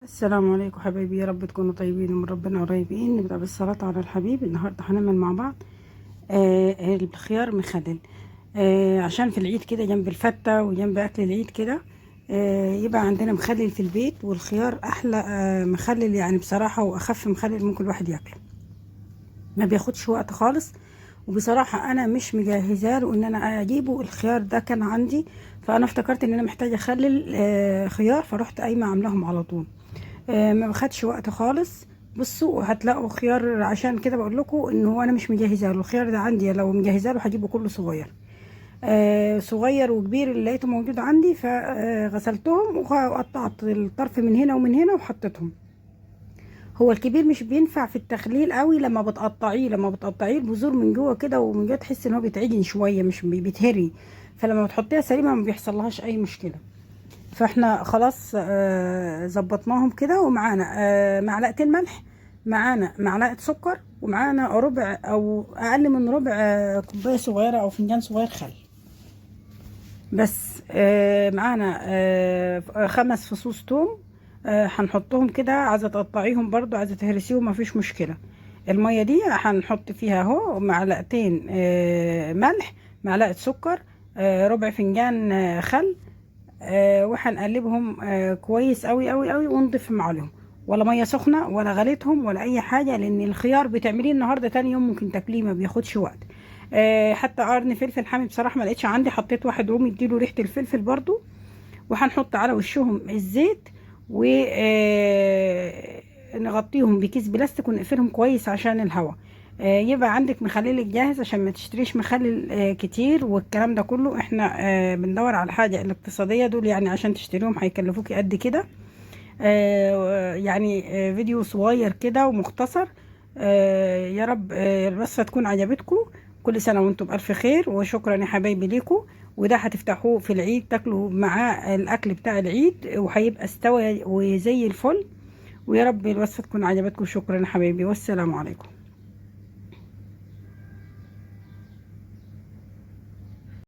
السلام عليكم حبايبي، يا رب تكونوا طيبين ومن ربنا قريبين. نبدأ بالصلاة على الحبيب. النهاردة هنعمل مع بعض الخيار مخلل، عشان في العيد كده جنب الفتة وجنب أكل العيد كده، يبقى عندنا مخلل في البيت. والخيار أحلى مخلل يعني بصراحة، وأخف مخلل ممكن الواحد ياكله، ما بياخدش وقت خالص. وبصراحة أنا مش مجهزاه له إن أنا أجيبه، الخيار ده كان عندي، فأنا افتكرت إن أنا محتاجة أخلل خيار، فروحت قايمة عاملاهم على طول. ما خدش وقت خالص. بصوا هتلاقوا خيار، عشان كده بقول لكم ان هو انا مش مجهزة له، الخيار ده عندي، لو مجهزة له هجيبه كله صغير، صغير وكبير اللي لقيته موجود عندي. فغسلتهم وقطعت الطرف من هنا ومن هنا وحطيتهم. هو الكبير مش بينفع في التخليل قوي، لما بتقطعيه البذور من جوه كده ومن جوه تحس ان هو بيتعجن شوية، مش بيتهري، فلما بتحطيها سليمة ما بيحصلهاش اي مشكلة. فاحنا خلاص ظبطناهم كده، ومعانا معلقتين ملح، معانا معلقه سكر، ومعانا ربع او اقل من ربع كوباية صغيرة او فنجان صغير خل بس. معانا 5 فصوص توم، هنحطهم كده. عايزه تقطعيهم برضو، عايزه تهرسيهم مفيش مشكلة. المية دي هنحط فيها اهو معلقتين ملح، معلقه سكر، ربع فنجان خل، وهنقلبهم كويس قوي قوي قوي، ونضيفهم عليهم. ولا مية سخنة ولا غليتهم ولا اي حاجة، لان الخيار بتعمليه النهارده تاني يوم ممكن تاكليه، ما بياخدش وقت. حتى قرن فلفل حامي بصراحة ما لقيتش عندي، حطيت واحد رومي يديله ريحه الفلفل برضو. وهنحط على وشهم الزيت، و نغطيهم بكيس بلاستيك ونقفلهم كويس عشان الهواء. يبقى عندك مخللك جاهز عشان ما تشتريش مخلل كتير والكلام ده كله. احنا بندور على الحاجة الاقتصادية دول، عشان تشتريهم هيكلفوكي قد كده. فيديو صغير كده ومختصر. يا رب الوصفة تكون عجبتكم. كل سنة وانتم بألف خير، وشكرا يا حبايبي ليكم. وده هتفتحوه في العيد تاكلوا معاه الأكل بتاع العيد، وهيبقى استوى وزي الفل. ويا رب الوصفة تكون عجبتكم. شكرا يا حبايبي، والسلام عليكم.